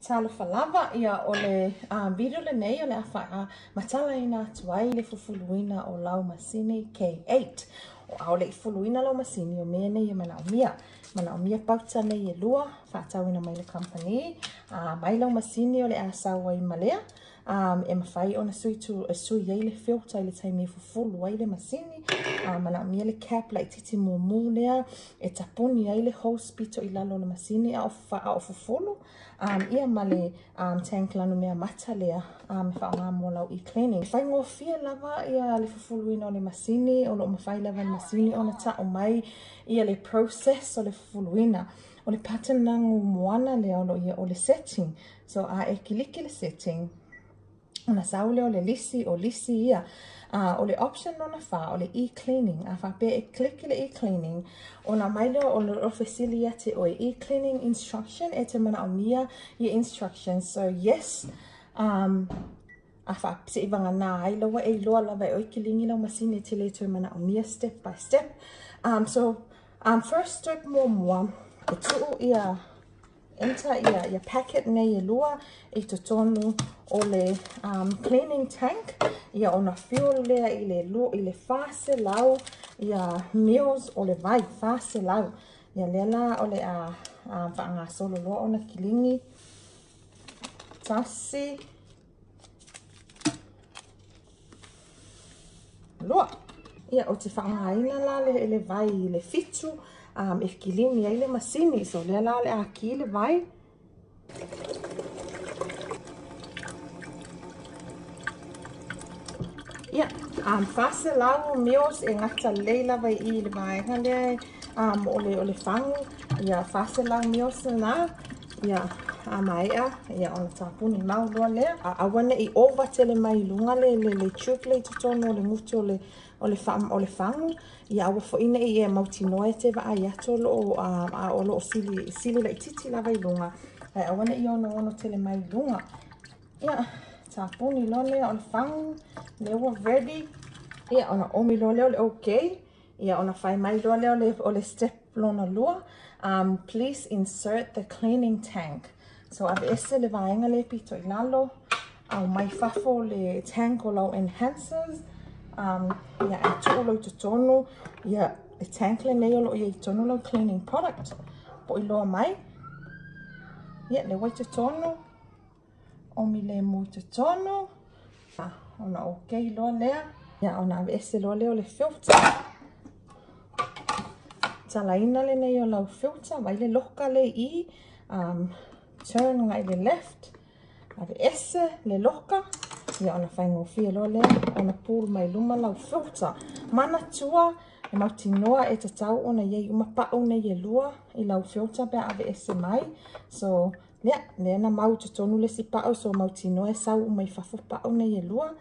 Talofa lava, ia o le video lenei o le a faamatalaina atu ai le fufuluina o lau masini K8. O a o le i fuluina lau masini o mea nei e manaomia. Manaomia pauta nei e lua, faatauina mai le company, mai lau masini o le a sau ai ma lea, e mafai ona sui, tu, sui ai le filter i le taimi e fufulu ai le masini. Manaomia le cap laitiiti mumu lea e tapuni ai le hose pito i lalo o le masini a o fufulu. Ia ma le tank lanu mea mata lea e faaaoga mo lau e-cleaning. E faigofie lava ia le fufuluina o le masini, o lo o mafai lava le masini ona ta'u mai ia le process o le fufuluina. O le pattern lagu moana lea o lo ia o le setting. So a e kiliki le setting, ona sau lea o le lisi, o lisi ia. O le option lona 4 o le e-cleaning. A faapea e click le e-cleaning, ona mai lea o le fesili ia te oe, e-cleaning instruction, e te manaomia ia instructions. So yes, a fa se i vagana ai laua e iloa lava e oi kilingi lau masini e te le toe manaomia step by step. So, first step muamua, e tuu ia enter ia packet nei e lua i totonu o le cleaning tank, ia ona fill lea i le i le 400 ia mils o le vai 400. Ia lea la o le a faagasolo loa ona kiligi tasi lua. Ia o te faaaogaina la le vai i le 7 e kilini ai le masini. So lea la o le a ki le vai. Ia, 400 mils e gata lelei lava i i le vaega lea o le fagu. Ia 400 mils lena. Ia, a maea, ia ona tapuni mau loa lea. Aua ne i ova tele mai i luga le tube le i totonu o le gutu o le fagu. Ia aua foi ne i e mautinoa e te vaai atu o lo o sili, sili laitiiti lava i luga. Ae aua ne i ono tele mai i luga. Ia, tapuni loa lea o le fagu, lea ua ready. Ia, ona omi loa lea o le okay. Ia, ona fai mai loa lea o le step lona lua. Please insert the cleaning tank. So, ave ese le vaega le pito i lalo, au mai fafo le tank o lau enhancers. Ia, e tuu lo i totonu, ia, le tank lenei o lo o ia i tonu lau cleaning product. Po i loa mai. Ia, le ua i totonu. Omi le mu i totonu. Ona okay loa lea. Ia, ona ave ese loa lea o le filter. Talaina lenei o lau filter, vai le loka le i, turn ngai le left, ave ese le loka, ia ona faigofie loa lea, ona pull mai luma lau filter. Manatua, e mautinoa e tatau ona iai uma pau nei e lua i lau filter pe ave ese mai. So, lea, lea na mau i totonu le isi pau, so mautinoa e sau uma i fafo pau nei e lua.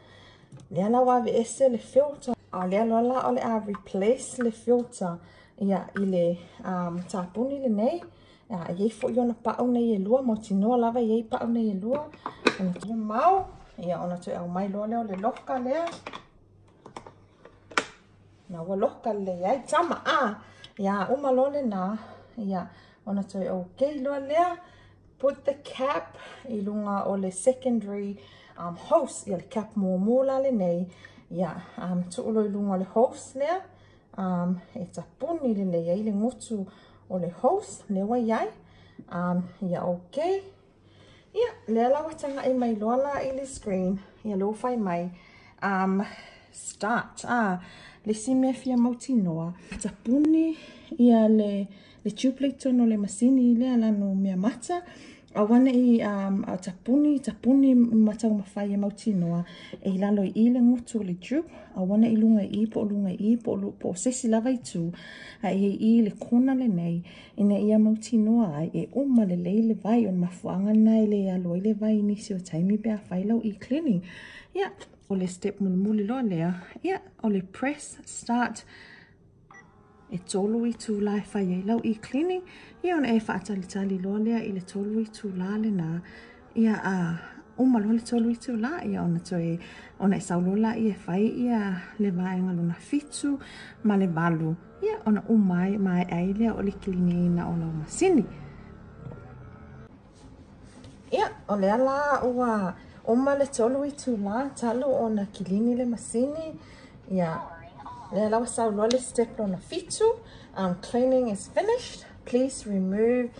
Lea la ua ave ese le filter. A lea loa la o le a replace le filter ia i le tapuni lenei. Ia, e iai foi ona pau nei e lua, mautinoa lava e iai pau nei e lua. Ona toe mau, ia ona toe aumai loa lea o le loka lea. Na ua loka lelei ai, tama a. Ia, uma loa lena, ia, ona toe okay loa lea. Put the cap i luga o le secondary hose, ia le cap mumu la lenei. Ia, tuu loa i luga o le hose lea. E tapuni lelei ai le gutu o le hose, lea ua iai. Ia okay. Ia, lea la ua taga'i mai loa la i le screen. Ia lea ua fai mai. Start. Ah, le isi mea fia mautinoa. Tapuni ia le tube le i totonu o le masini lea lanu mea mata. Aua ne i tapuni, tapuni ma taumafai e mautinoa e i lalo i i le gutu o le tube. Aua ne i luga i i po o luga i i po o se isi lava itu. A e i i le kona lenei ina ia mautinoa ai e uma lelei le vai o le mafuaaga lena e le alu ai le vai i nisi o taimi pe a fai lau e-cleaning. Ia, o le step mulimuli loa lea, ia, o le press start e 3 itula e fai ai lau e-cleaning. Ia ona e faatalitali loa lea i le 3 itula lena. Ia a uma loa le 3 itula, ia ona toe ona e sau loa la ia e fai ia le vaega lona 7 ma le 8. Ia ona uma ai maea ai lea o le kiliniina o lau masini. Ia, o lea la ua uma le 3 itulā talu ona kilini le masini. Ia, lea la ua sau loa le step lona 7. Cleaning is finished. Please remove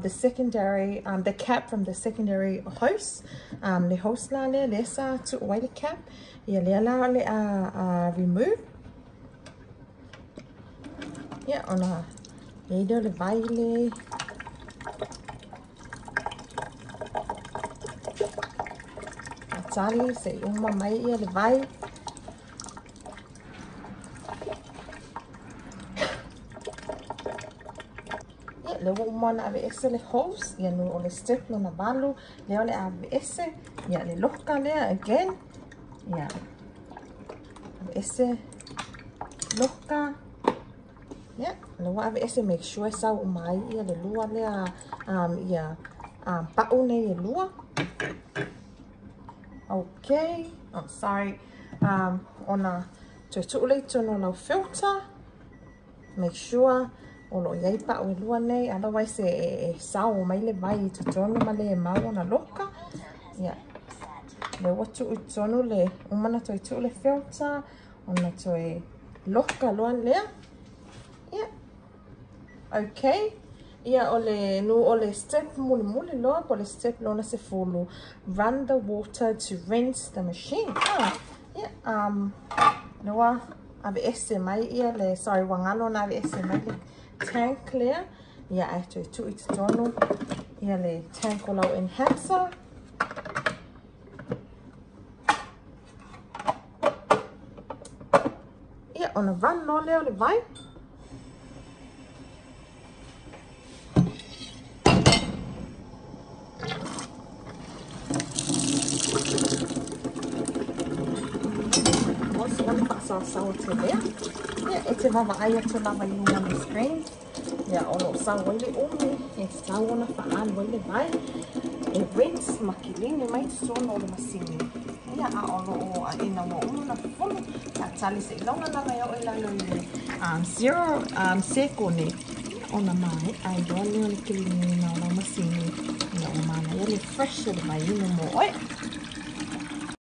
the secondary, the cap from the secondary hose. Le hose la lea, lea sa tuu ai le cap. Ia, lea la o le a remove. Ia, ona i ai lea o le vai le tali se i uma mai ia le vai. Ia, lea ua uma ona aveese le hose. Ia, nu o le step lona 8, lea o le a aveese ia le loka lea again. Ia, aveese loka. Ia, lea ua aveese, make sure sau uma ai ia le lua lea, ia pau nei e lua. Okay, oh sorry. Ona toe tuu le i totonu o lau filter. Make sure o lo o i ai pau e lua nei, otherwise e sao mai le vai i totonu ma le mau ona loka. Ia, lea ua tuu i totonu le, uma na toe tuu le filter, ona toe loka loa lea. Ia, okay. Ia, o le nu o le step mulimuli loa, po o le step lona 10, run the water to rinse the machine. Ia, lea ua aveese mai ia le, sorry, ua galo ona aveese mai le tank lea. Ia, ae toe tuu i totonu ia le tank o lau enhancer. Ia, ona run loa lea o le vai. O le faasaosao te lea. Ia, e te vaavaai atu lava i luga o le screen. Ia, o lo o sau ai le umi, e tatau ona faaalu ai le vai e rinse ma kilini mai totonu o le masini. Ia, a o lo o ina ua uma ona fufulu, faatali seiloga lava e oo i lalo i le 0 sekone, ona mae'a ai loa lea o le kiliniina o lau masini. Ia, ua manaia le fresh o le vaiinu mo oe.